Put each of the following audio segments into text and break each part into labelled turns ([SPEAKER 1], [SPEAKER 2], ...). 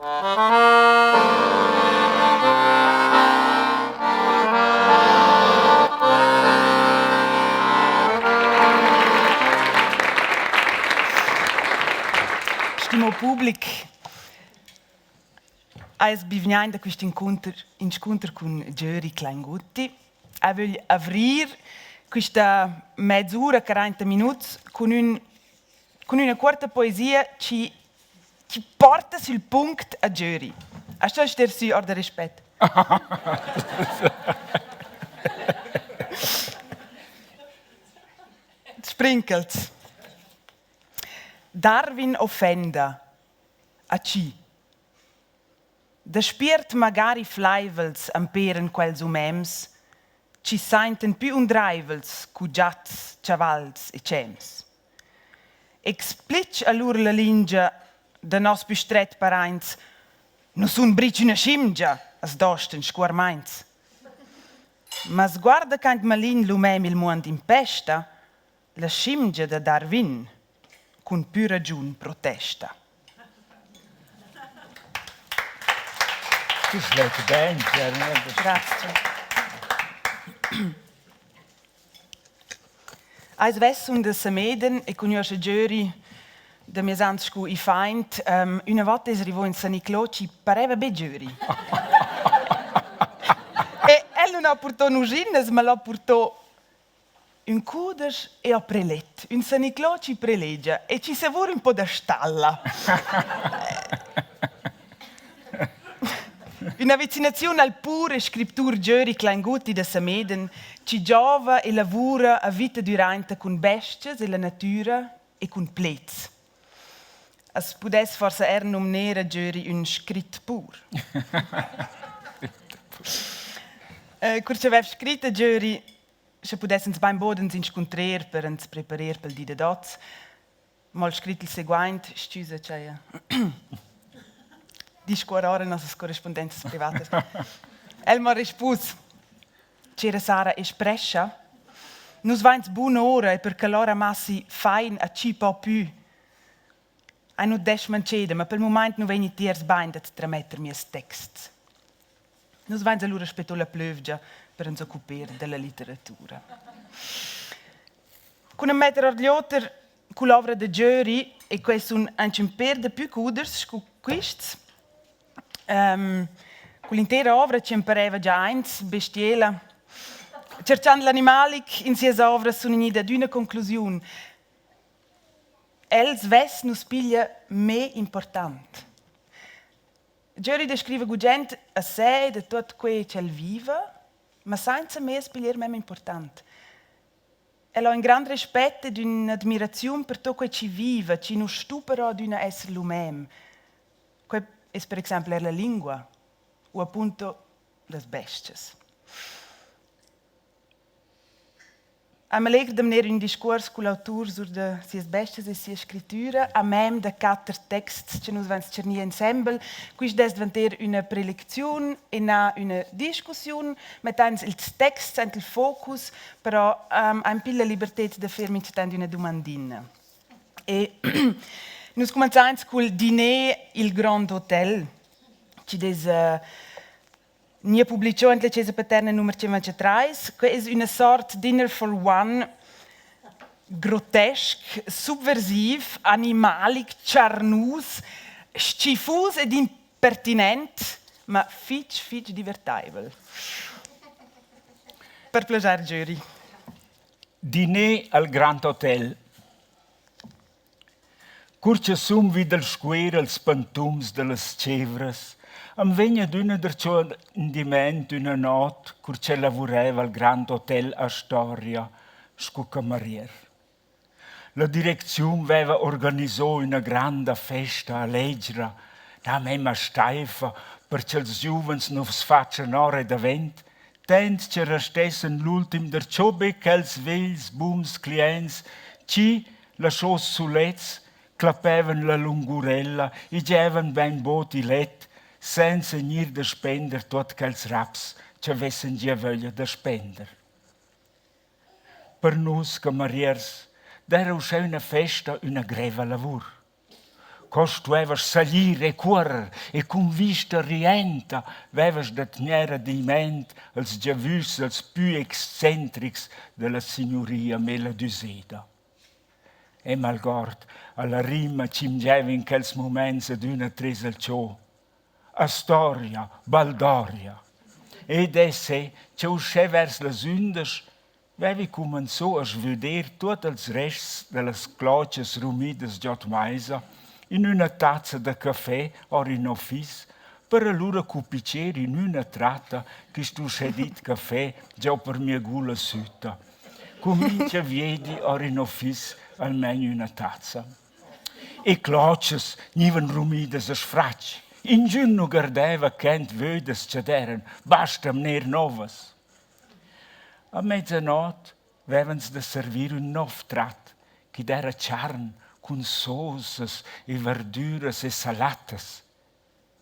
[SPEAKER 1] Stimo public, ais bivgnaint da quist incunter inscunter cun Giöri Klainguti. Eu vögl avrir quista mezz'ura, 40 minuts cun ün cun üna cuorta poesia chi chi porta sül punct a Giöri. A sto ster sü or da respet. Sprinkels. Darwin offenda a chi? Da spiert magari flaivels amperan quels umems chi saintan pü undraivels cu giats, chavals e chems. Explich alura la lingia da nos pü stret paraints nu sun brich üna schimgia, as dostan scu armaints. Ma sguarda quant malign l'umem il muond impesta, la schimgia da Darwin cun pü ragiun protesta.
[SPEAKER 2] Tu schlägt bene,
[SPEAKER 1] Grazie. Eis vess sun da Sameden e cugnuoscha Giöri da mies ans scu iffaint. Üna vota es rivo in San Niclò chi pareva be Giöri. E el nun ha purto nuginas, ma l'ha purto Ün cudesch e ho prelet, ün San Niclò chi prelegia e chi savura ün po da stalla. Ün'avvicinaziun al pur e scriptur Giöri Klainguti da Sameden chi giova e lavura a vita dürainta cun bes-chas e la natüra e cun pleds. As pudess forsa eir nomner a Giöri ün scrit pur. Cur ch'avaiv scrit a Giöri, sche pudessans bainbod ans inscuntrer per ans preparer pel di dad hoz. M'ho'l scrit il seguaint, stüsa ch'eir discuorror in nossas correspundenzas privatas. El m'ha respus: Chera Sara es prescha. Nus vains bun'ora e per quell'ora massi fain a chi po pü. Ei nu dess mancheda, ma pel mumaint nu vegni tiers bain da trametter mieus texts. Nus vains alura spetto la plövgia per ans occuper da la litteratura. Cun am metter ordlioter cull'ovra da Giöri, e quai sun aunch ün pêr dapü cuders scu quists, cull'intera ovra chi am pareva già aint bestiela, tscherchand l'animalic in sias ovras sun gnida ad üna conclusiun. El svess nu's piglia mê important. Giöri descriva gugent a se da tuot quai ch'el viva, ma sainza mez piglier memma important. El ha ün grand respet ed ün'admiraziun per tuot quai chi viva, chi nu stu però adüna esser l'umem. Quai es per exaimpel eir la lingua u apunto las bes-chas. Eu m'allegr da mner ün discuors cul autur sur da sias bes-chas e sia scrittüra, a mem da quatter texts cha nus vains tscherni insembel. Quist dess dvanter üna prelecziun e na üna discussiun. Mettains ils texts aint il focus, però aint pigl la liberted da fer minchatant üna dumandina. E nus cumanzains cul diner i'l Grand Hotel, chi'd es Gnir publicho in la Chesa Paterna numer 53. Que es üna sort dinner for one grotesc, subversiv, animalic, charnus, s-chifus ed impertinent, ma fich, fich divertaivel. Per plaschair, Giöri.
[SPEAKER 2] Diner al Grand Hotel. Cur cha sun vi dal scuer als pantums da las tschevras, am vegn adüna darcheu indiment üna not cur ch'el lavuraiva al Grand Hotel Astoria sco camarier. La direcziun vaiva organiso üna granda festa allegra, na memma staifa per cha'ls giuvens nu's fatschan ora e davent, tant cha restessan l'ultim darcheu be quels vegls buns cliaints chi Laschos sulets clappevan la lungurella e gievan bainbod il let senza gnir da spender tuot quels raps ch'avessan gia vöglia da spender. Per nus camariers d'eira uschè üna festa üna greva lavur. Co stuevas saglir e cuorrer e cun vista rienta vevas da tgnair adimmaint als giavüschs als pü excentrics da la signuria meladüseda. E m'algord a la rima chi'm giaiva in quels mumaints adüna tres il cho. Astoria, baldoria. Ed es se cha uschè vers las ündesch Vevi cumenzò a svöder tuot ils rests da las clotschas rumidas giò d'maisa in üna tazza da cafè or in office per alura cupicher in üna tratta quist uschè dit cafè giò per mia gula sütta. Cun mincha viedi or in office almain üna tazza. E clotschas gnivan rumidas a sfratg. Ingün nu guardaiva quant vödas cha d'eiran, basta mner nouvas. A mezzanot vevans da servir ün nouv trat chi'd eira charn cun sosas e verdüras e salattas.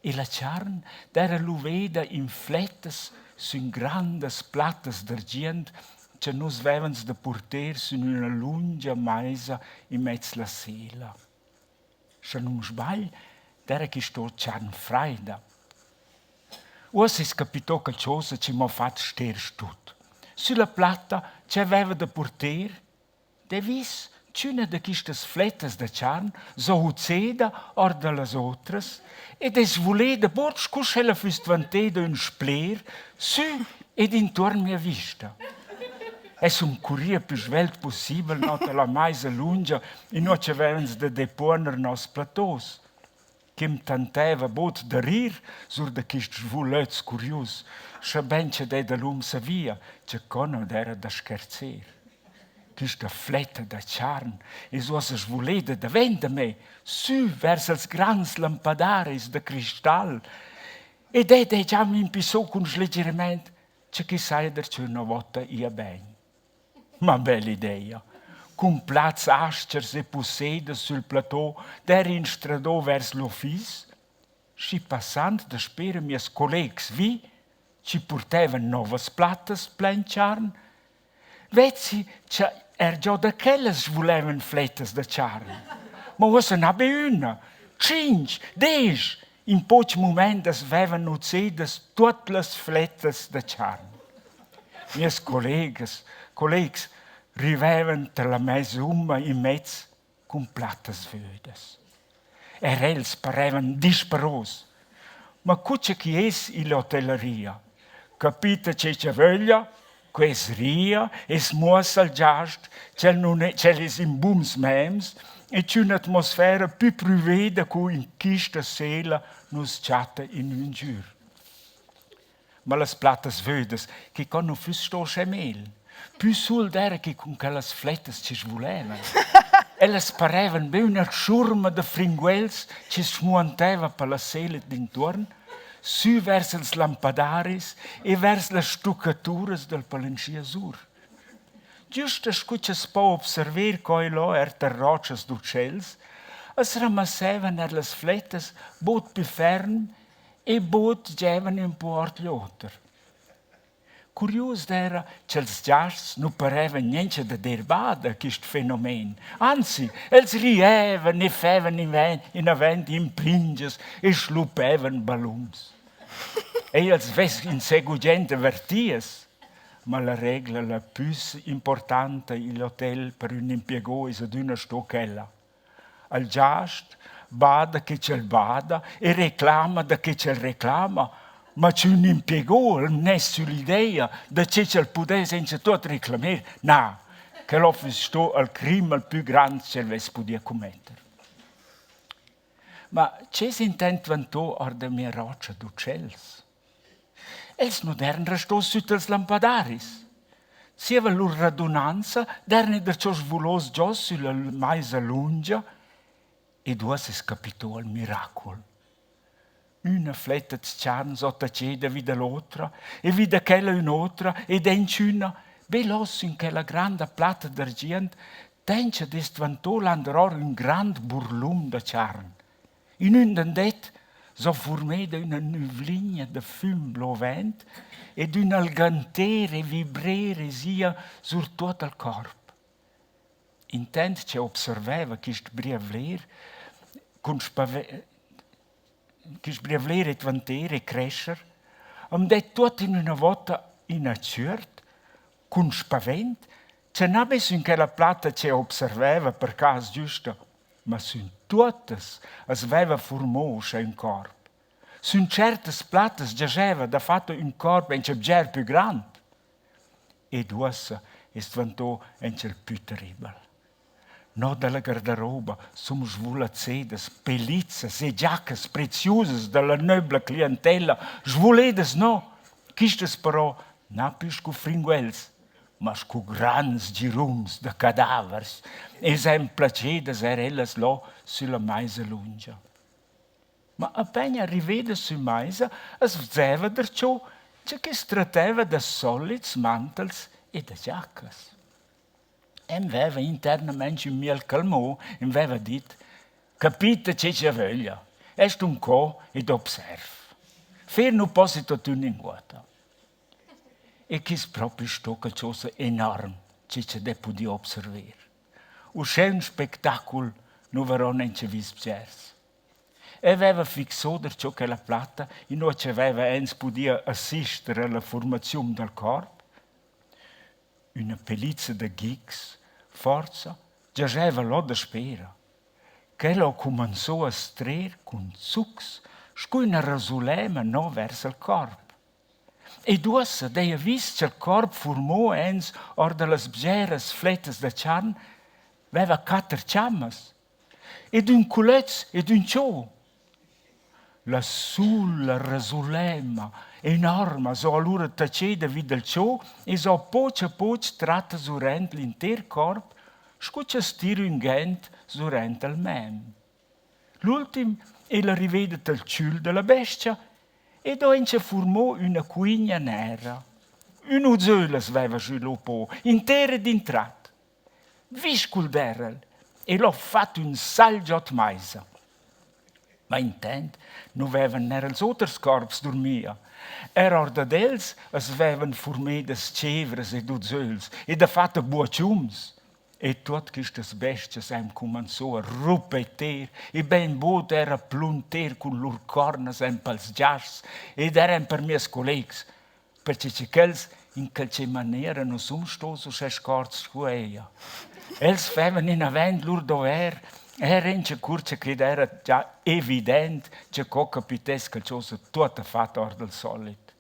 [SPEAKER 2] E la charn d'eira luveda in flettas sün grandas plattas d'argient cha nus vevans da purter sün üna lungia maisa immez la sela. Scha nu'm sbagl, d'eira quist'o charn fraida. Uossa es capitò qualchosa chi m'ho fat ster stut. Sülla platta chi avaiva da purter d'he vis ch'üna da quistas flettas da charn s'ho uzeda our da las otras ed es svuleda bod scu sch'ella füss dvanteda ün spler sü ed intuorn mia vista. E sun curria plü svelt pussibel not a la maisa lungia inua cha vaivans da depuoner noss platos. Chi'm tantaiva bod da rir sur da quists svulöts curius, schabain cha d'he dalum savia cha co non d'eira da scherzer. Quista fletta da charn es uossa svuleda davent da me, sü vers els grands lampadaris da cristal ed ed he già m'impissò cun schlegermaint cha chi saja darcheu üna vota ia bain. Ma bell'ideia! Cun plats aschers e pussedas sül plateau d'eira instradò vers l'office, schi passand daspera mieus collegs vi, chi purtevan nouvas plattas plain charn, vezzi cha eir giò da quellas svulevan flettas da charn. Ma uossa na be üna, tschinch, desch, in poch mumaint as vevan nozedas tuot las flettas da charn. Mieus collegas, collegs rivevan tar la mesumma immez cun plattas vödas. Er els parevan disperos. Ma cu cha chi es ill'hotelleria? Capita che cha vöglia, que's ria e's muossa al giast ch'el nun ch'el es in buns mems e ch'ün'atmosfera pü prüveda cu in quista sela nu's chatta in ün gür. Ma las plattas vödas, che co nu füss sto uschè mel. Pü sul d'eira che cun quellas flettas chi svulevan. Ellas parevan be üna tschurma da fringuels chi smuanteva per la sela d'intuorn, sü vers ils lampadaris e vers las stuccaturas dal palantschieu sur. Giüsta scu cha's po observer co e là eir tar rotschas d'utschels, as ramassevan eir las flettas bod pü ferm e bod giaivan ün po ordlioter. Curius d'eira cha'ls giasts nu parevan niencha da dir bad a quist fenomen. Anzi, els rievan e fevan inavant impringias e schluppaivan ballums. Els vess insè gugent avertias, ma la regla la pü importanta i'l hotel per ün impiego es adüna sto quella. Al giast bada che ch'el bada e reclama da che ch'el reclama, ma ch'ün impiegò el mness süll'idea da che ch'el pudess auncha tuot reclamer, na, quel ho füss sto il crim il pü grand ch'el vess pudieu commetter. Ma che s'intent dvantò our da mia rotscha d'utschels? Els nu d'eiran restos sü tals lampadaris. Zieva lur radunanza d'eirani darcheu svulos giò sülla maisa lungia ed uossa es capito al miracul. Üna fletta d'charn s'attacheda vi da l'otra e vi da quella ün'otra ed aunch'üna be là sün quella granda platta d'argient tencha d'es dvanto landeror ün grand burlun da charn. In ün dandet s'ho furmeda üna nüvligna da füm blovent ed ün alganter e vibrer es ia sur tuot al corp. Intant ch'eu observaiva quist briavler, Cun quist briavler e dvanter e crescher am det tuot in üna vota ina tschüert cun spavent cha na be sün quella platta ch'eu observaiva per cas güsta, ma sün tuottas as vaiva furmò uschè ün corp. Sün tschertas plattas giascheva dafatta ün corp auncha bger pü grand. Ed uossa es dvantò auncha il pü terribel. No da la gardaroba sun svulazzedas pellizzas e giaccas preziusas da la nöbla cliantella, svuledas no, quistas però na pü scu fringuels, ma scu grands girums da cadavers e s'han placedas eir ellas là sülla maisa lungia. Ma apaina riveda sü maisa as vzaiva darcho cha que's trattaiva da solits mantels e da giaccas. Em veva internamaing ün miel calmò, em veva dit: «Capita che cha vöglia, eu stun co ed observ. Fer nu possi tuottüna inguotta.» E quist propi sto qualchosa enorm che cha d'he pudü observer. Uschè ün spectacul nu varon auncha vis bgers. El veva fixò darcho quella platta, inua cha vaiva ans pudia assister alla fuormaziun dal corp. Üna pellizza da gigs, forsa, giaschaiva là daspera. Quel ho cumanzò a strer cun zucs scu üna rasulema no vers il corp. Ed uossa d'heja vis cha'l corp furmò ans our da las bgeras flettas da charn vaiva quatter chammas ed ün culöz ed ün cho. La sula rasulema enorma s'ho alura tacheda vi dal cho e s'ho poch a poch tratta surent l'inter corp scu cha's tira ün gent surent al mem. L'ultim è'la riveda tal tschül da la bes-cha ed ho auncha furmò üna cuigna nera. Ün uzöl as vaiva sviluppo, inter ed intrat. Viscul d'eir'el e l'ho fat ün sagl giò d'maisa. Ma intant nu vaivan neir ils oters corps durmia. Eir our dad els as vaivan furmedas tschevras ed uzöls e dafatta buatschums. E tuot quistas bes-chas han cumanzò a rupeter e bainbod eir a plunter cun lur cornas aint pels giasts ed eir aint per mieus collegs, perche cha quels in qualche maniera nu sun stos uschè scorts scu eir. Els faivan inavant lur dovair, eir auncha cur cha quid eira già evident cha co capitess qualchosa tuottafat our dal solit.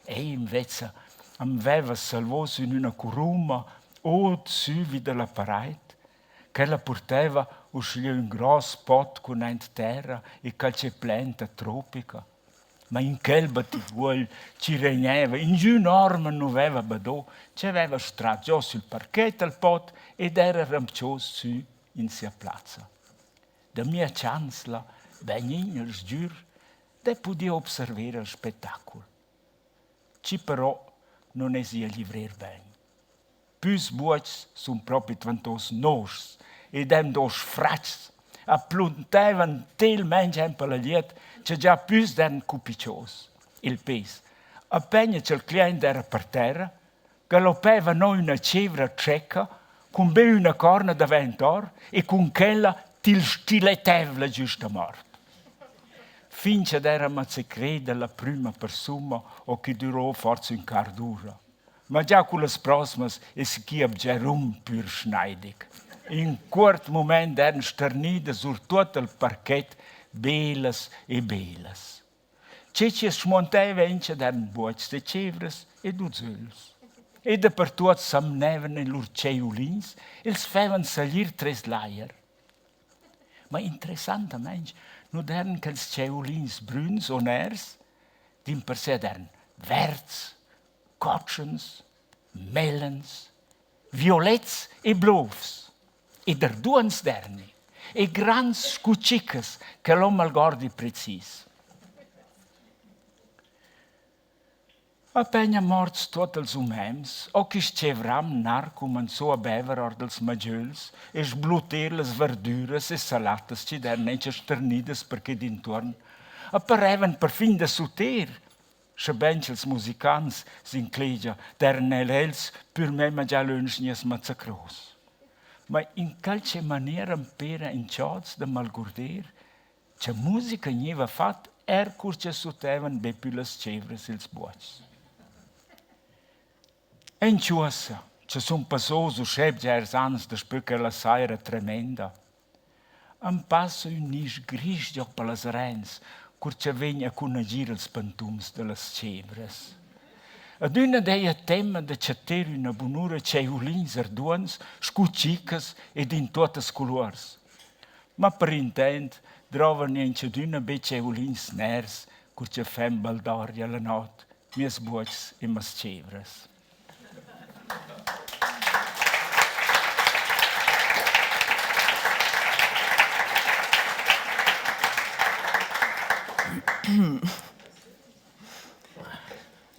[SPEAKER 2] Ei invezza am vaiva salvo sün üna curuma ot sü vi da la paraid. Quella purtaiva uschè ün gross pot cun aint terra e qualche planta tropica. Ma in quel battibuogl chi regnaiva ingün'orma nu vaiva badò, chi avaiva strat giò sül parquet al pot ed eira rampcho sü in sia plazza. Da mia chanzla bainin al sgür d'he pudü observer il spettacul. Chi però nun es i a glivrer bain. Püs buochs sun propi dvantos noschs ed han do sfratgs, a pluntaivan telmaing aint per la glieud cha già püs d'eran cupichos. Il pes. Apaina cha'l cliaint eira per terra, galoppaiva no üna tschevra tschecca cun be üna corna davent or e cun quella til stilettev'la güsta mort. Fin ch'ad eira mazzacreda la prüma persuna o chi dürò forsa ün quart d'ura. Ma già cullas prosmas es quia bgerum pür schneidig. In cuort mumaint eran sternidas sur tuot il parquet belas e belas. Che chi as schmuantaiva auncha d'eran buochs da tschevras ed uzöls. E dapertuot s'amnaivan in lur tscheiulins e'ls faivan saglir tres l'ajer. Ma interessantamaing nu d'eran quels tscheulins brüns o nairs, dimpersè d'eran verds, cotschens, mellens, violets e blovs e darduons d'erni e grands scu tschiccas che l'hom algordi precis. Apaina morts tuot ils umens, ho quist tschevram nar cumanzò a bever our dals magiöls e sblutter las verdüras e salattas chi d'eiran auncha sternidas per que d'intuorn. A parevan perfin da suter, schabain cha'ls musicants s'inclegia d'eiran eir els pürmemma già lönch gnias mazzacros. Ma in qualche maniera am pera inchòts da m'algorder. Cha musica gniva fat eir cur cha sutevan be pü las tschevras i'ls buochs. In chuossa, cha sun passos uschè bgers ans daspö quella saira tremenda, am passa ün nisch grisch giò per las rens, cur cha vegn a cunagir ils pantums da las tschevras. Adüna d'heja temma da chatter üna bunura tscheivulins arduonds scu tschicas ed in tuottas culuors. Ma per intant drovan aunch'adüna be tscheivulins nairs cur cha fem baldoria la not mias buochs e mas tschevras.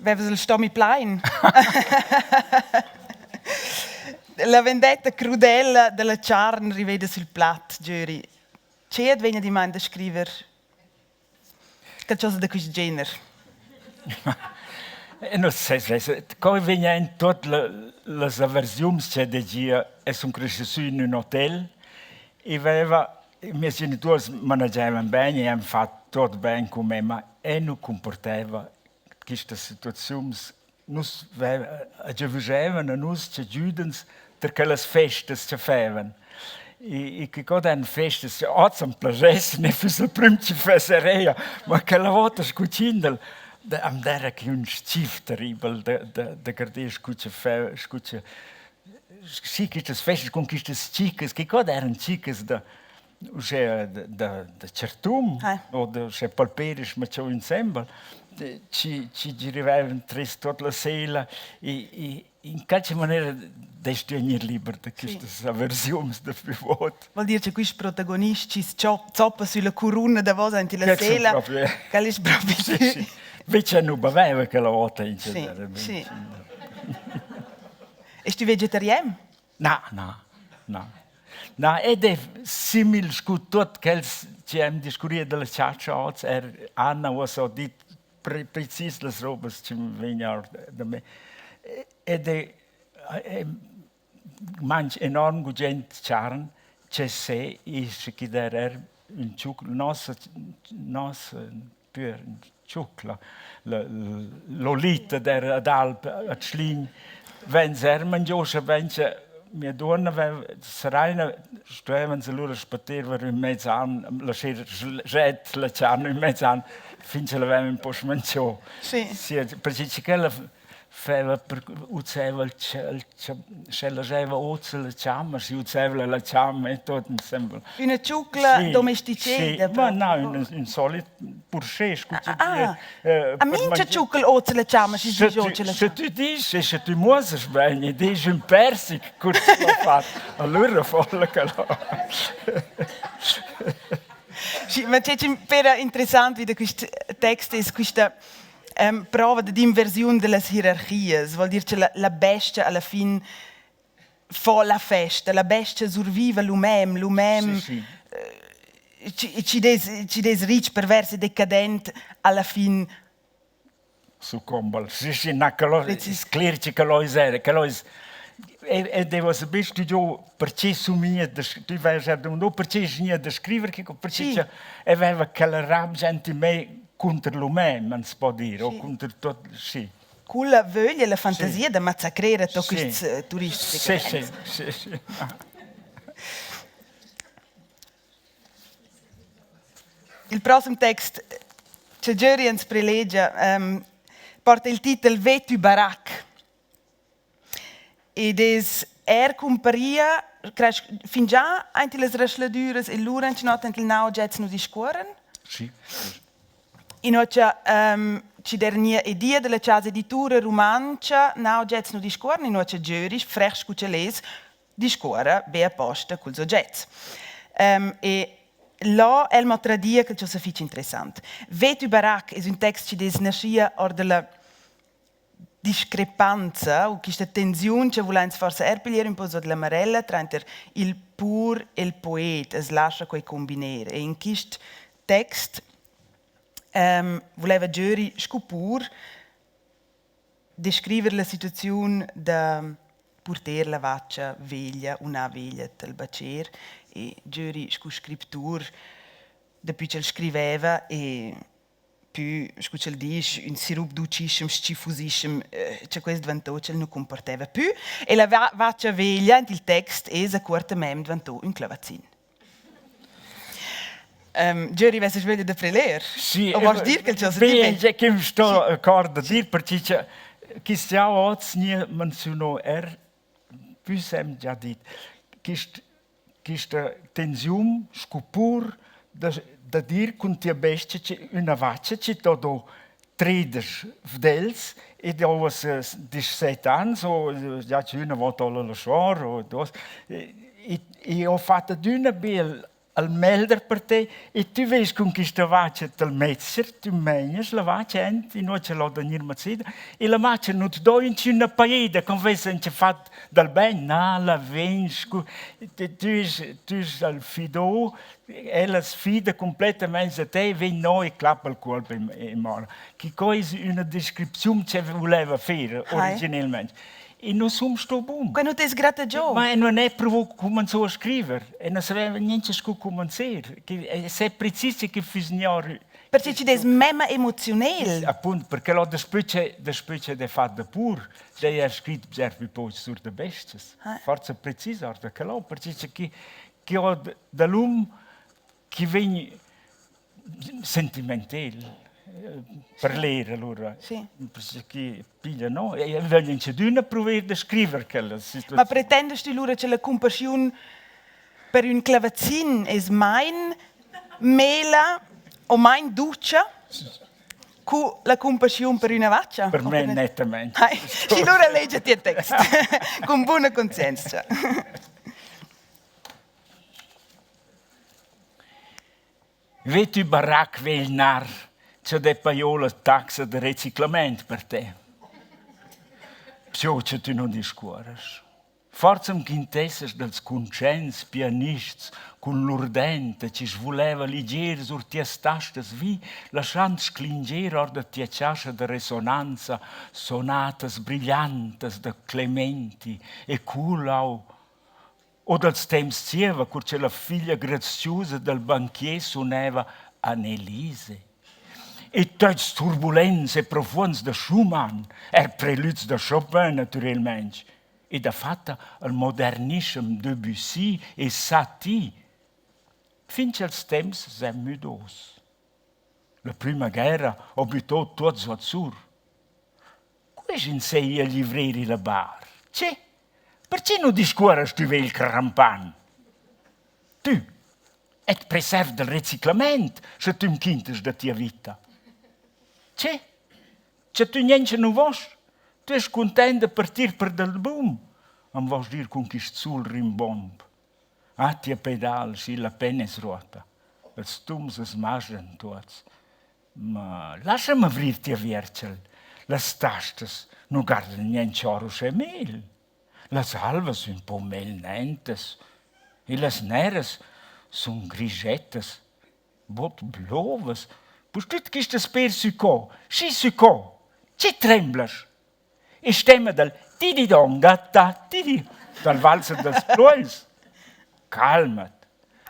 [SPEAKER 1] Vevas il stomi plain? La vendetta crudela dalla charn riveda sul plat, Giöri. Che et vegna dimain da scriver qualchosa da quist gener?
[SPEAKER 2] E non sai, co vegna in tuot las aversiums che degia e sun cresciü sü in ün hotel e veva Mias genituors managiaivan bain e han fat tuot bain cun me, ma eu nu cumportaiva quistas situaziuns. Nus giavüschaivan a nus cha güdans tar quellas festas cha faivan. E e que co dan festas, hoz am plaschess, ne füss il prüm chi fess eir, ma quella vota scu tschindel am d'eira que ün s-chif terribel da da da guarder scu cha faiva scu cha Sì, quistas festas cun quistas tschicas, che co eran tschicas da uschè da da chartun o da uschè palperis machò insembel, chi chi girivaivan tres tuot la sela e e in qualche maniera dest tü gnir liber da quistas aversiuns da plü bod.
[SPEAKER 1] Vuol dir che quist protagonist chi's zoppa sülla curuna davos aint illa sela, quel es propi
[SPEAKER 2] Sì, sì. Invece nu baveva quella vota in
[SPEAKER 1] Sì, sì. Es tü vegetarian?
[SPEAKER 2] Na, na, na. Na, ed è simil scu tuot quels chi han discurri da la chatscha hoz, er Anna uossa ho dit pre precis las robas chi vegnan our da me. Ed è mangio enorm gugent charn, che se e chi der er ün tschuc nossa nossa pür tschucla. L'Olita d'eira ad alp a Tschlin vains eir mangiò, scha vainsa mia duonna vaiva Seraina stuevans alura spatter var ün mez an, lascher dret la charn ün mez an fin cha l'avaivan ün po schmangiò.
[SPEAKER 1] Sì.
[SPEAKER 2] Perche cha quella feva per uzeva il sch'ella giaiva hoz la chamma, schi uzeva la chamma e tuot insembel.
[SPEAKER 1] Üna tschucla sì, domesticeda.
[SPEAKER 2] Sì, ma na, ün, ün solit purschè, scu chi
[SPEAKER 1] ah, ah. A mincha tschucl hoz la chamma, schi
[SPEAKER 2] disch hoz la Sche tü disch e sche tü muossas bain e disch ün persic cur chi l'ho fat, allura fo'la que là.
[SPEAKER 1] Sì, ma che chi pera interessant vi da quist text es quista prova dad inversiun da las hierarchias, vuol dir che la, la bestia alla fin fa la festa, la bestia surviva l'umem, l'umem sì, sì. Ci, ci, des, ci des rich, pervers e decadent, alla fin
[SPEAKER 2] succombel. Sì, sì, na, che lo es cler che lo es era, che lo es e devo saper studiò perché su mia tu vai già domandò perché gnìa da scriver che perché sì. e aveva quella rabbia in me cunter l'uman, ans po dir, o cunter tot, sì.
[SPEAKER 1] Culla vöglia e la fantasia sì. da massacrare a tutti questi sì. turisti.
[SPEAKER 2] Sì, sì, sì, sì.
[SPEAKER 1] Il prossem text che Giöri ans prelegia um, porta il titel Vetü Barack. Ed es eir cumparia cresch fingià aint illas raschladüras e lura inchün'ota aint il Naujets nu discuorran?
[SPEAKER 2] Sì.
[SPEAKER 1] Inua cha chi d'eira gnìa edia da la chasa editura rumantscha Naujets nu discuorran, inua cha Giöri, frech scu ch'el es, discuorra be aposta culs ogets. E là el m'ha tradia quel chosa fich interessant. Vetü Barack es ün text chi'd es naschia our da la discrepanza u quista tensiun cha vulains forsa eir piglier ün po suot la marella trainter il pur e il poet, as lascha quai cumbiner. E in quist text vuleva Giöri scu pur descriver la situaziun da purter la vacha veglia u na veglia dal bacher e Giöri scu scriptur. Daplü ch'el scriveva e pü, scu ch'el disch, ün sirup dutschissem, s-chifusischem, cha quist dvantò ch'el nu cumporteva pü. E la vacha veglia aint il text es a cuortamaing dvantò ün clavazin. Gieri vessas vöglia da preler?
[SPEAKER 2] Sì,
[SPEAKER 1] O vosch dir quel chosa ti
[SPEAKER 2] be che mi sto a cor da dir, perché cha quist jau hoz gnir menziuno er pü sem già dit, quist quista tensiun scu pur da da dir cun tia bestia chi üna vacha chi t'ho do tredesch vdels ed ho uossa 17 ans o già üna vota ho'la lasciar o duos e e ho fat adüna be al melder per te e tü vest cun quista vacha dal mezzer, tü megnas la vacha aint inua cha l'ho da gnir mazzeda e la vacha nu t'do inchüna pajeda con vess auncha fat dal bain. Na, la vegn scu tü es tü es al fido, ella as fida cumplettamaing da te e vegn no e clappa il cuolp in mora. Chi co es üna descripziun che vuleva fer originelmaing. E non sun sto bun.
[SPEAKER 1] Quai nu t'es gratagiò?
[SPEAKER 2] Ma non è provo cumanzò a scriver e non saveva niente scu cumanzer. Che se precis che füss gnor
[SPEAKER 1] Perché ci des memma emozionel.
[SPEAKER 2] Appunto, perché l'ho daspö che daspö che de fat da pur, già ha scrit bger più poch sur da bestias. Forza precis or da quello, perché che che ho da l'um chi vegn sentimentel per ler allura.
[SPEAKER 1] Sì.
[SPEAKER 2] Chi piglia no e vögl inchadüna pruver da scriver quella situaziun.
[SPEAKER 1] Ma pretendest tü lura che la cumpaschiun per ün clavazin es main mela o main dutscha cu la cumpaschiun per üna vacha?
[SPEAKER 2] Per me nettamaing.
[SPEAKER 1] Schi lura legia ti il text cun buna conscienzcha.
[SPEAKER 2] Ve tü barac vegl nar, cha d'he pajo la taxa da reciclamaint per te. Pcho cha tü non discuorras. Forsa am quintessast dals cuntschaints pianists cun lur denta chi svuleva liger sur tias tastas vi, laschand sclinger our da tia chascha da resonanza sonatas brigliantas da Clementi e Kuhlau O dals temps zieva, cur cha la figlia graziusa dal banchier suneva Anneliese. E tuots turbulents e profuonds da Schumann, eir prelüds da Chopin natürelmaing. E dafatta al modernischem Debussy e Satie, fin cha'ls temps s'han müdos. La prüma guerra ho büttò tuot suotsur. Quist insegna a glivrer illa bar. Che? Perche nu discuorrast tü vegl crampan? Tü, et preserv dal reciclamaint, scha tü'm quintas da tia vita. Che? Cha tü gnanca nu vost? Tü est cuntaint da partir per dal bun, am vost dir cun quist sul rimbomb. Ah, tia pedal, schi la penna es ruotta. Els tums as masdan tuots. Ma lascha'm avrir tia vierchel. Las tastas nu gardan gnanc or uschè mel. Las alvas ün po melnentas e las neras sun grischettas, bod blovas. Pustüt quistas per sü co, schi sü co. Che tremblas? E stemma dal tididonga ta tidi dal valser dals pluogls. Calma't.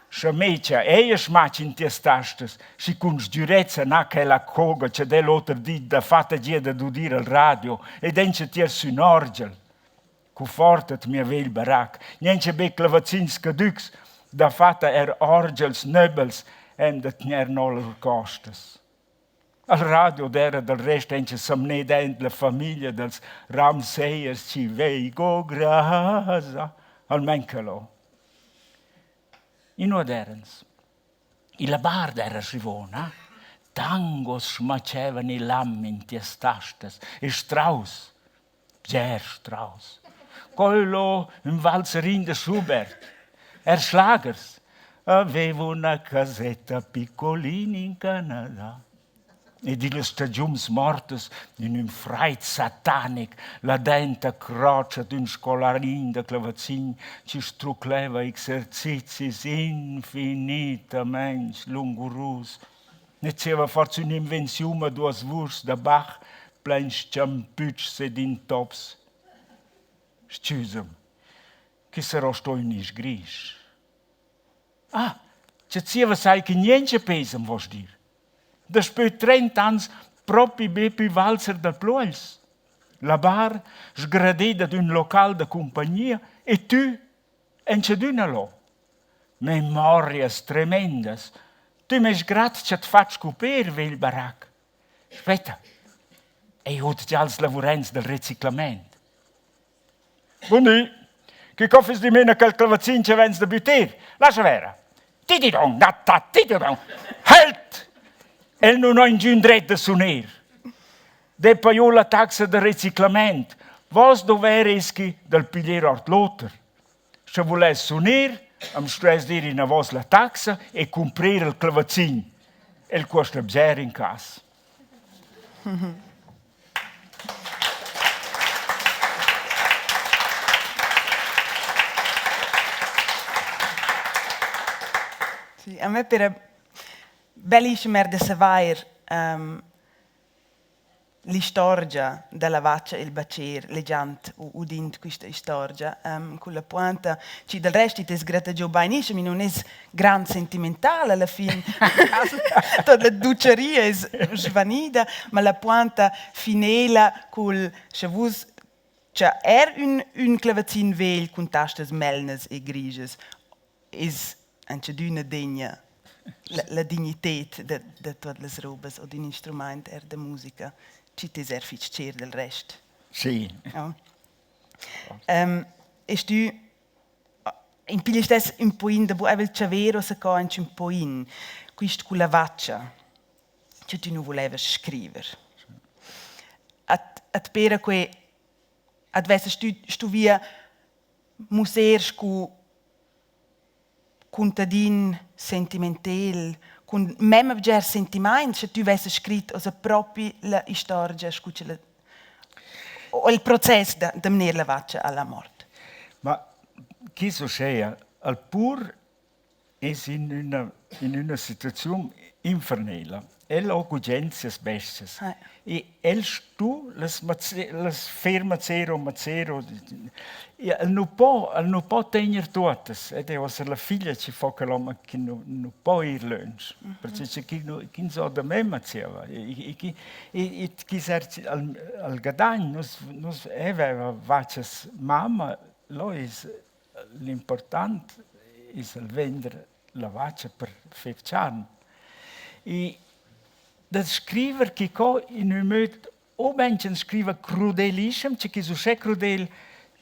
[SPEAKER 2] Scha mê cha eir schmach in tias tastas, schi cun sgürezza na quella coga cha d'he l'oter di dafatta gia dad udir al radio ed encha tiers sün orgel. Cufforta't mia vegl barac, gnanca be clavazins caducs, dafatta eir orgels nöbels han da tgnair no lur costas. Al radio d'eira dal rest auncha samneda aint la famiglia dals Ramsayers chi veigo grasa, almain que lo. Inua d'eirans? Illa bar d'eira Schivona. Tangos schmachevan il lam in tias tastas e Strauss, bger Strauss. Quello ün valserin da Schubert. Er schlagers. Avevo una casetta piccolina in Canada. Ed illas stagiuns mortas in ün fraid satanic la denta crotscha d'ün scolarin da clavazin chi strucleva exercizis infinitamaing lungurus. Ne zieva forsa ün'invenziun a duos vuschs da Bach plain schampütschs ed intops. S-chüsa'm, chi sarò sto ün isch grisch. Ah! Cha zieva sai che niencha pesa, am vosch dir. Daspö trent'ans propi be pü valser da pluogls. La bar sgradeda d'ün local da cumpagnia e tü enchadüna lo. Memorias tremendas. Tü m'hest grat cha't fatsch cuper, vegl barac. Spetta, eu od già als lavurents dal reciclamaint. Bun di. Che co fais dimena quel clavazin che vens da bütter? Lascha vera. Tididon, natta, tididon. Halt! El nun ha ingün dret da suner. De pajò la taxa da reciclament. Vos dover es chi dal piglier ord l'oter. Sche vuless suner, am stuess dir inavos la taxa e cumprer il clavazin. El cuosta bger in cas.
[SPEAKER 1] Sì, a me pera bellissimo er da savair um, l'istorgia da la vacha e'l bacher legiand u udind quista istorgia culla pointa chi dal rest id es gratagiò bainischem, i nun es grand sentimental alla fin, tuot la dutscharia es svanida, ma la pointa finela cul scha vus cha er ün ün clavazin vegl cun tastas melnas e grischas es auncha adüna degna la, la dignited da, da tuot las robas o d'ün instrumaint er da musica, chi t'es er fich cher del rest.
[SPEAKER 2] Sì.
[SPEAKER 1] Ja. Um, est tü in pigl stess ün poin da bu evel chaver o co anche ün poin, quist culla vacha che tü nu volevas scriver. At, at pera que at vessast tü stuvia musser scu cuntadin sentimentel, cun memma bgers sentimaints, sche tü vessas scrit ossa propi la istorgia scu cha la o il process da da mner la vacha alla mort.
[SPEAKER 2] Ma chi succeda? Al pur es in üna in üna situaziun infernela. El ho gugent sias bes-chas e el stu las las fer mazzer o mazzer o el nu po el nu po tegner tuottas ed è uossa la figlia chi fo quel hom chi nu nu po ir lönch perche cha chi nu chi so da memma zieva e chi e chi ser al al gadagn nus nus aveva vachas mamma lo es L'important es il vender la vacha per fer charn. E da scriver quicò in ün möd o bain ch'ün scriva crudelischem, che chi's uschè crudel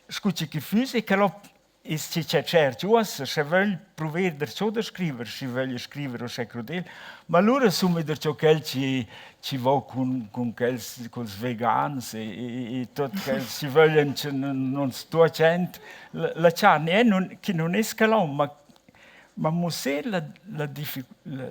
[SPEAKER 2] scu chi chi füss e che lo es chi cha tscherch uossa, sche vögl pruver darcho da scriver, schi vögl scriver uschè crudel. Ma alura sun darcho quel chi chi vo cun cun quels culs vegans e e e tuot quels chi vöglian che non non sto dschend la la charn e nun chi nun es quel hom, ma ma musser la la la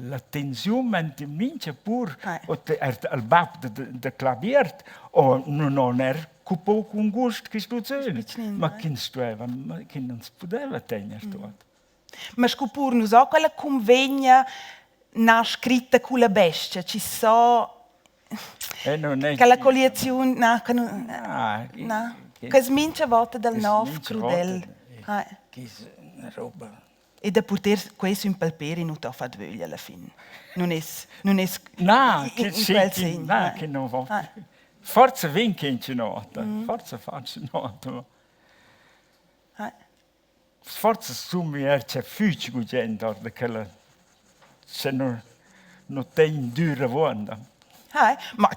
[SPEAKER 2] la tensiun aint in mincha pur o er al bap da da Cla Biert o nun ho neir cupo cun gust quist uzöl, ma chi'ns stueva ma chi non pudeva tegner tuot.
[SPEAKER 1] Ma scu pur nu so quella cunvegna na scritta culla bestia, chi so
[SPEAKER 2] Eh, non è
[SPEAKER 1] che la colliaziun na, che non,
[SPEAKER 2] Ah,
[SPEAKER 1] na, che es mincha vota dal nov crudel.
[SPEAKER 2] Che es una roba.
[SPEAKER 1] E da purter quei sün palperi nu t'ho fat vöglia alla fin. Nun es nun es
[SPEAKER 2] Na,
[SPEAKER 1] in,
[SPEAKER 2] che
[SPEAKER 1] in
[SPEAKER 2] sì,
[SPEAKER 1] quel
[SPEAKER 2] che,
[SPEAKER 1] segn.
[SPEAKER 2] na, che non va. Forza vin che in nota, forza faccio nota. Forsa sun mi eir cha fich gugent or da quella sche nu nu tegn dür avuonda.
[SPEAKER 1] Ah, ma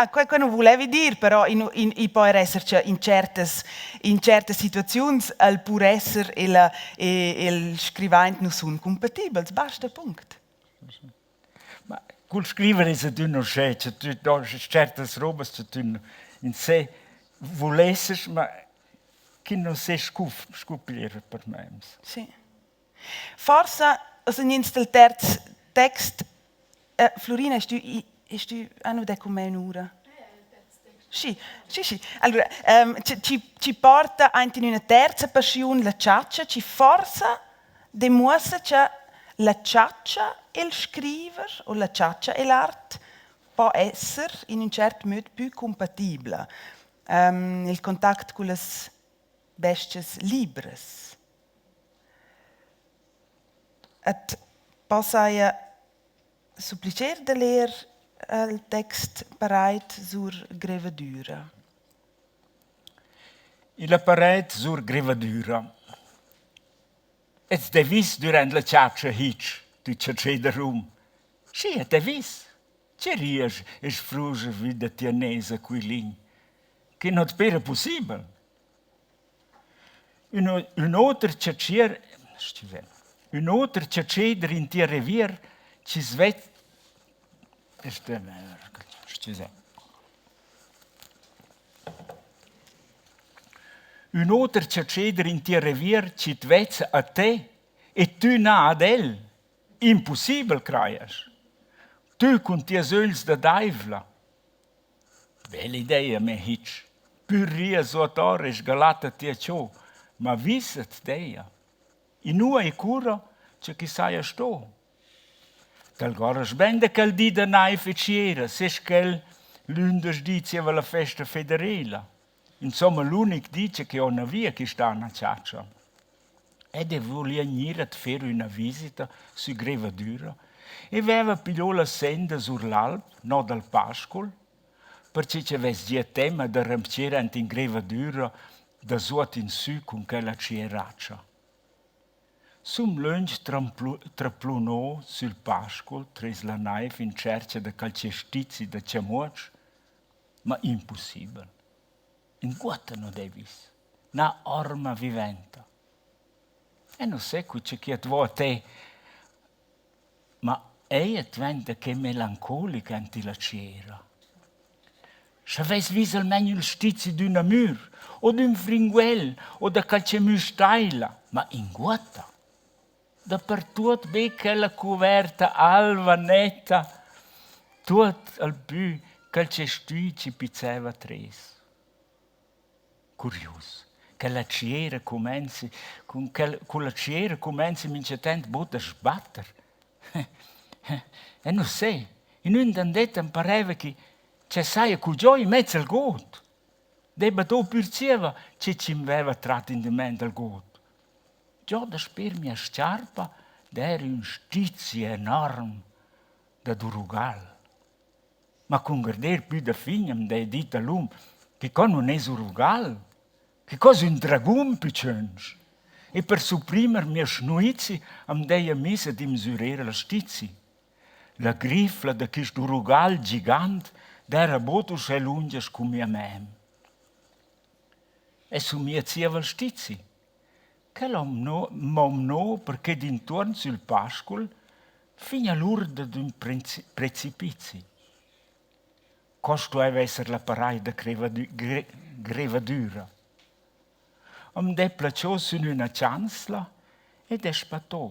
[SPEAKER 1] quai quai nu vulevi dir, però in in i po eir esser cha in tschertas in tschertas situaziuns al pur esser e la e e'l scrivaint nu sun cumpatibels, basta, punct.
[SPEAKER 2] Ma cul scriver es adüna uschè cha tü dost tschertas robas cha tü in se vulessast, ma chi non sest scu scu piglier per mans.
[SPEAKER 1] Sì. Forsa sun ins dal terz text. Flurina, est tü est tü ah nu dè cun me ün'ura? Schi, schi, schi. Allura, chi chi porta aint in üna terza paschiun la chatscha, chi forsa demuossa cha la chatscha e'l scriver o la chatscha e l'art po esser in ün tschert möd pü cumpatibla. Il contact cullas bes-chas libras. At possaja supplicher da ler il text Paraid sur Grevadüra.
[SPEAKER 2] Illa paraid sur Grevadüra. Et t'he vis dürant la chatscha hitsch, tü chatscheder hom. Schi, at he vis. Che rias e sfruscha vi da tia nesa quilin? Que non pera pussibel. Ün, ün oter chatschier, stüsè, ün oter chatscheder in tia revier chi svet stüsè. Ün oter chatscheder in tia revier chi't vezza a te e tü na ad el. Impussibel, crajas. Tü cun tias ögls da daivla. Bella idea, mê hitsch. Pür ria suot ora e sgalatta tia cho, ma vis at deia. Inua e cura cha chi saja sto. T'algordas bain da quel di da naiv e tschiera, sest quel lündeschdi zieva la festa federela. Insomma l'unic di cha que ho navia quist'an a chatscha. Ed eu volia gnir at fer üna visita sü Grevadüra e vaiva pigliò la senda sur l'alp, no dal pascul, perche cha vess gia temma da rampcher aint in Grevadüra da suot insü cun quella tschieratscha. Sun lönch traplunò sül pascul tres la naiv in tschercha da qualche stizi da chamuotsch, ma impussibel. Inguotta nu d'he vis, na orma viventa. Eu nu se cu che chi at vo a te, ma eir dvainta que melancolic aint illa tschiera. Scha vess vis almain ün stizi d'üna mür o d'ün fringuel o da qualche müstaila, ma inguotta. Dapertuot be quella cuverta alva netta, tuot al pü quel chestü chi pizzaiva tres. Curius, quella tschiera cumenzi cun quel culla tschiera cumenzi minchatant bod a sbatter. E nu se, in ün dandet am paraiva chi cha saja cugiò immez al god. Debba do pür zieva che chi'm vaiva trat indamaint al god. Giò dasper mia s-charpa d'eira ün stizi enorm dad urugal. Ma cun guarder pü da fin am d'he dit dalum che co nun es urugal, che co es ün dragun pü tschönch. E per supprimer mia schnuizi am d'heja miss ad imsürer la stizi. La grifla da quist urugal gigant d'eira bod uschè lungia scu mia mem. E sun mia zieva al stizi. Quel ho m'ho mno perche d'intuorn sül pascul fin a l'urda d'ün precipizi. Co stuaiva esser la paraid da grevadüra. Am d'he placho sün üna chanzla ed he spattò.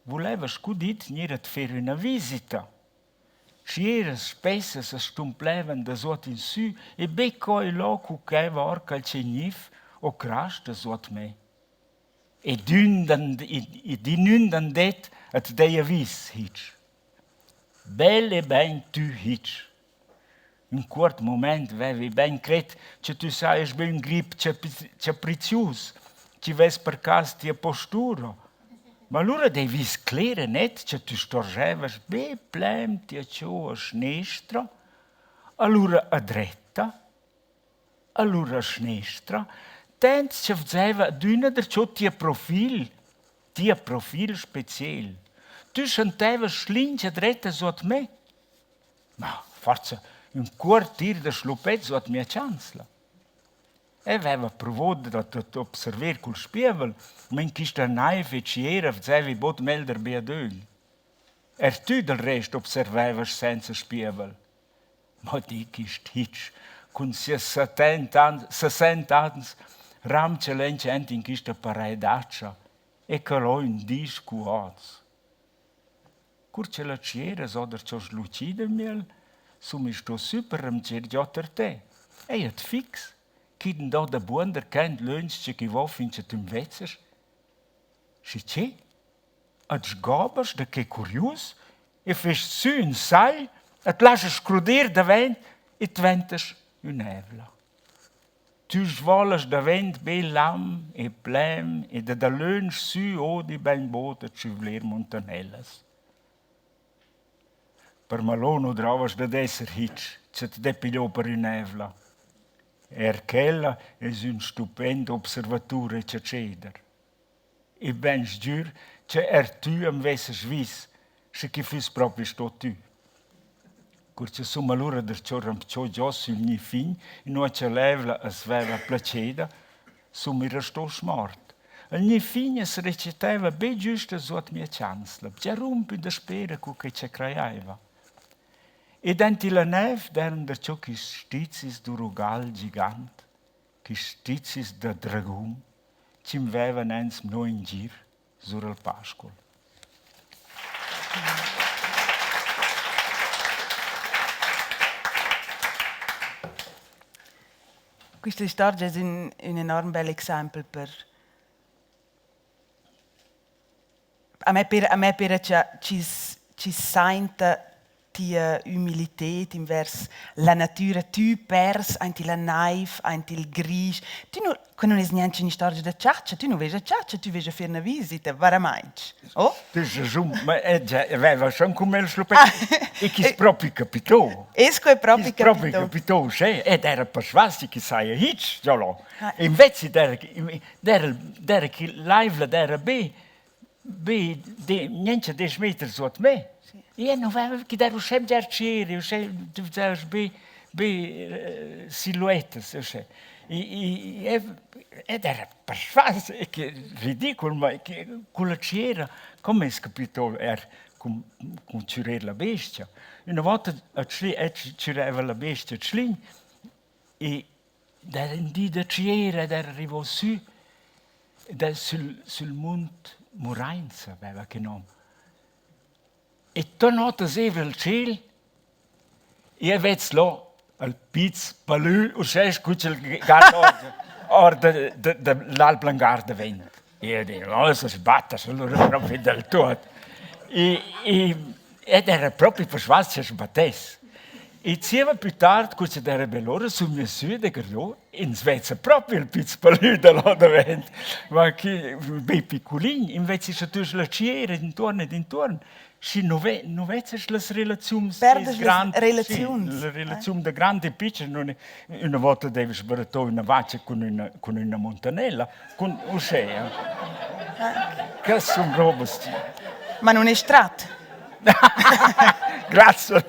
[SPEAKER 2] Vulaiva scu dit gnir at fer üna visita. Tschieras spessas as stumplevan da suot insü e be co e là cuccaiva our qualche gnif o crasch da suot me. Ed ün ed in ün dandet at d'heja vis, hitsch. Bel e bain tü hitsch. Ün cuort mumaint vaivi bain cret cha tü sajas be ün grip chaprizius chi vess per cas tia postura. Ma lura d'he vis cler e net cha tü storgiaivast be plain tia cho a schnestra, alura a dretta, alura a schnestra, tant cha vzaiva adüna darcho tia profil, tia profil speciel. Tü chantaivast schlinch a dretta suot me. Ma forsa ün cuort tir da schluppet suot mia chanzla. Eu vaiva pruvo dad observer cul spievel, ma in quista naiv e tschiera vzaivi bod meglder be ad ögl. Eir tü dal rest observaivast sainza spievel. Ma di quist hitsch cun sias sesent'ans rampcha lönch aint in quista paraidaccia e quel ho ün di scu hoz. Cur cha la tschiera s'ho darcho schluchida miel, sun mi sto sü per rampcher giò tar te. Eir at fix, chi'd do da buonder quint lönch che chi vo fin cha tü'm vezzast. Schi che? At sgobast da que curius e fest sü ün sagl, at laschast cruder davent e dvantast ün'evla. Tü svolast davent be lam e plem e da dalöntsch sü odi bainbod a tschüvler muntanellas. Per malò nu drovast dad esser hitsch, cha t'dè pigliò per ün'evla. Eir quella es ün stupend observatur e chatscheder. E bain sgür cha eir tü am vessast vis, sche chi füss propi sto tü. Cur cha sun alura darcheu rampchò giò sül gnir fin, inua cha l'evla as vaiva placheda, sun mi restò smort. Il gnir fin as rechattaiva be güsta suot mia chanzla, bger rumpü daspera co que cha crajaiva. Ed aint illa naiv d'eiran darcheu quists stizis d'urugal gigant, quists stizis da dragun chi'm vaivan ans mno in gir sur al pascul.
[SPEAKER 1] Quista istorgia es ün ün enorm bel exaimpel per A me pera, a me pera cha chi's chi's sainta tia umilited invers la natüra. Tü pers aint illa naiv, aint il grisch. Tü nu que nun es niancha ün'istorgia da chatscha. Tü nu vest a chatscha, tü vest a fer üna visita, varamaing. Oh?
[SPEAKER 2] Tü hast raschun, ma già aveva schon cun el schluppet e chi's propi capitò.
[SPEAKER 1] Es que propi
[SPEAKER 2] capitò? Propi capitò, uschè. Ed era persvas chi saja hitsch giò là. Invece d'era d'era d'era chi l'aivla d'era be be de niente desch meters suot me. E nu veva chi d'era uschè bger tscheri, uschè be be siluettas uschè. E ed era persvas che ridicul, ma che culla tschiera come es capito er cun cun tschürer la bestia. Üna vota a Tschlin tschüraiva la bestia a Tschlin e D'era ün di da tschiera ed era rivò sü ed el sül sül munt Murainsa vaiva que nom. E tuot as evra il tschêl e eu vez là al Piz Palü, uschè scu ch'el garda our da da da l'Alp Langar davent. E eu di: «Oh, se sbattas alura propi del tuot». E e ed era propi persvas cha sbattess. E zieva pü tard, cur ch'ed era bell'ora, sun gnü sü da Gardò in Svezia propi il Piz Palü da là davent. Ma chi be piccolin, invece scha tu la tschiera intuorn ed intuorn, schi nu ve nu vezzast las relaziuns
[SPEAKER 1] Perdas las relaziuns.
[SPEAKER 2] La relaziun da grand e pitschen nun è üna vota deva sbarattò üna vacha cun üna cun üna muntanella, cun uschea. Che sun robas chi.
[SPEAKER 1] Ma nun es trat.
[SPEAKER 2] Grazie.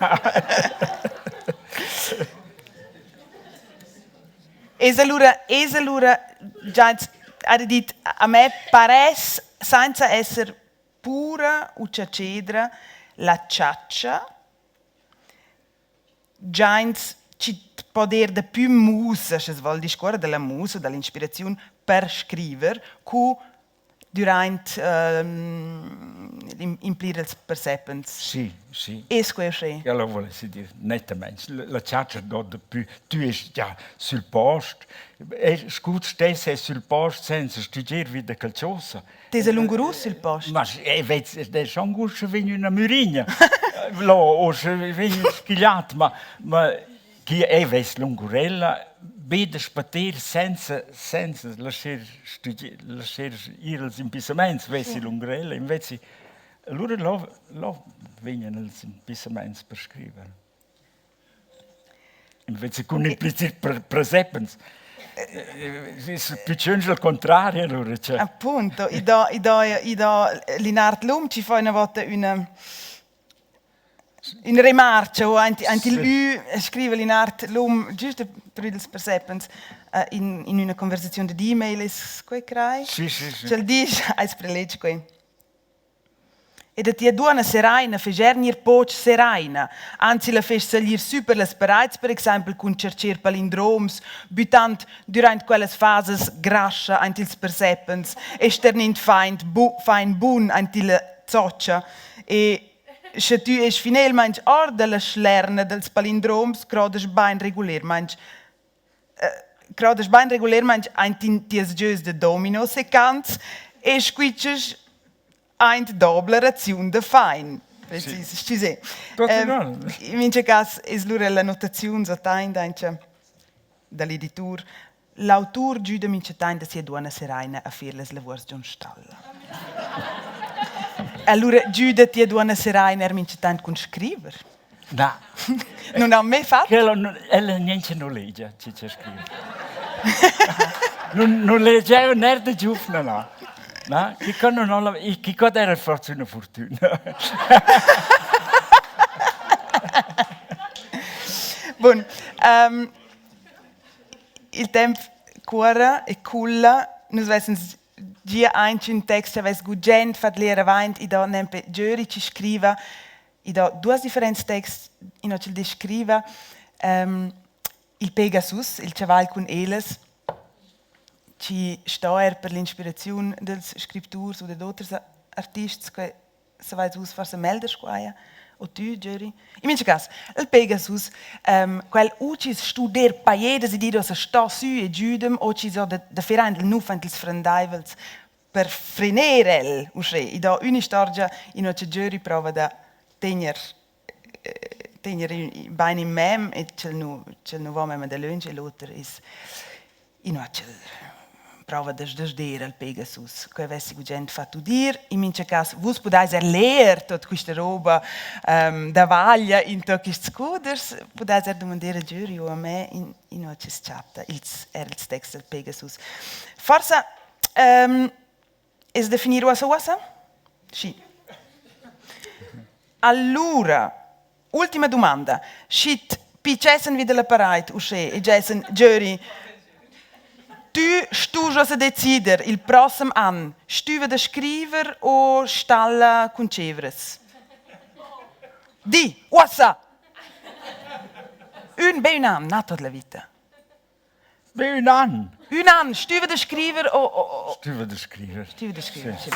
[SPEAKER 1] Es alura, es alura già ha dit a me paress sainza esser pura u chatschedra la chatscha giaints chi po dir dapü musa, sche s'vol discuorrer da la musa, da l'inspiraziun per scriver, cu Dürant implir ils persepens.
[SPEAKER 2] Sì, sì.
[SPEAKER 1] Es quai uschè?
[SPEAKER 2] Ella volessi dir nettamaing. La chatscha do dapü. Tü est già sül post. E scu stess es sül post senza stüdger vi da qualchosa.
[SPEAKER 1] T'es lungurus sül post?
[SPEAKER 2] Ma e vez es schon gust sche vegn üna mürigna. Là o sche vegn schigliat, ma ma Chi ei vess lungurella be da spater senza senza lascher lascher ir ils impissamaints vessi lungurella, invece alura là là vegnan ils impissamaints per scriver. Invece cun implicit presepens. Es plü tschönch al contrari alura
[SPEAKER 1] cha. Appunto, i do i do i do Linard Lum chi fa üna vota üna Üna remarcha o aint aint il ü scriva Linard Lum güst per ils persepens in in üna conversaziun dad e-mail es quai crai?
[SPEAKER 2] Sì, sì, sì.
[SPEAKER 1] Ch'el disch, ais preleg quai. E da tia duonna Seraina fais eir gnir poch seraina. Anzi la fais saglir sü per las paraids, per exaimpel cun tschercher palindroms, büttand dürant quellas fasas grascha aint ils persepens e sternind fain bu fain bun aint illa zotscha. E Sche tü esch finelmaing or da la schlerna dals palindroms, crodasch bain regulermaing crodasch bain regulermaing aint in tieus gieus da domino secants e squitschas aint dobla raziun da fain. Precis, stüsè. In mincha cas es lura la notaziun sottaint aint da l'editur. L'autur giüda minchatant a sia duonna Seraina a fer las lavuors giò'n stalla. Alura giüda tia duonna Seraina eir minchatant cun scriver?
[SPEAKER 2] Na.
[SPEAKER 1] Nun ha mai fat?
[SPEAKER 2] Quella nun, ella niente non legia, chi cha scrive. Nun, nun legiava ner da giuvna, na. Na, chi co non ho la, chi co era forse una fortuna.
[SPEAKER 1] Bun. Um, il temp cuorra e culla. Nus vessens gia aint ün text cha vess gugent fat ler avaint. I do nempe Giöri chi scriva. I do duos differents texts inua ch'el descriva um, il Pegasus, il chavagl cun elas, chi sto eir per l'inspiraziun dels scripturs u dad oters artists que savais vus forsa melder squaia o tü Giöri? In mincha cas, il Pegasus, um, quel u chi's stu der pajedas e dir uossa sto sü e giüda'm o chi so da, da fer aint il nuf aint ils frandaivels per frener el, uschè. I do ün'istorgia inua cha Giöri prova da tegner tegner bain in mem e ch'el nu ch'el nu vo memma dalöntsch e l'oter es inua ch'el prova da sdasder al Pegasus. Que avessi gugent fat udir. In mincha cas, vus pudais er ler tuot quista roba um, da vaglia in tuot quists cudeschs. Pudais er dumander a Giöri o a me in, inua chi's chatta ils, er ils texts dal Pegasus. Forsa um, es da finir uossa uossa? Schi. Allura, ultima dumanda. Schi't pichessen vi da la paraid uschè e gessen, Giöri, tü stust uossa decider il prossem an, stüva da scriver o stalla cun tschevras? Di, uossa! Ün be ün an, na tuot la vita.
[SPEAKER 2] Be ün an.
[SPEAKER 1] Ün an, stüva da scriver o, o,
[SPEAKER 2] o... Stüva da scriver.
[SPEAKER 1] Stüva da scriver, sì.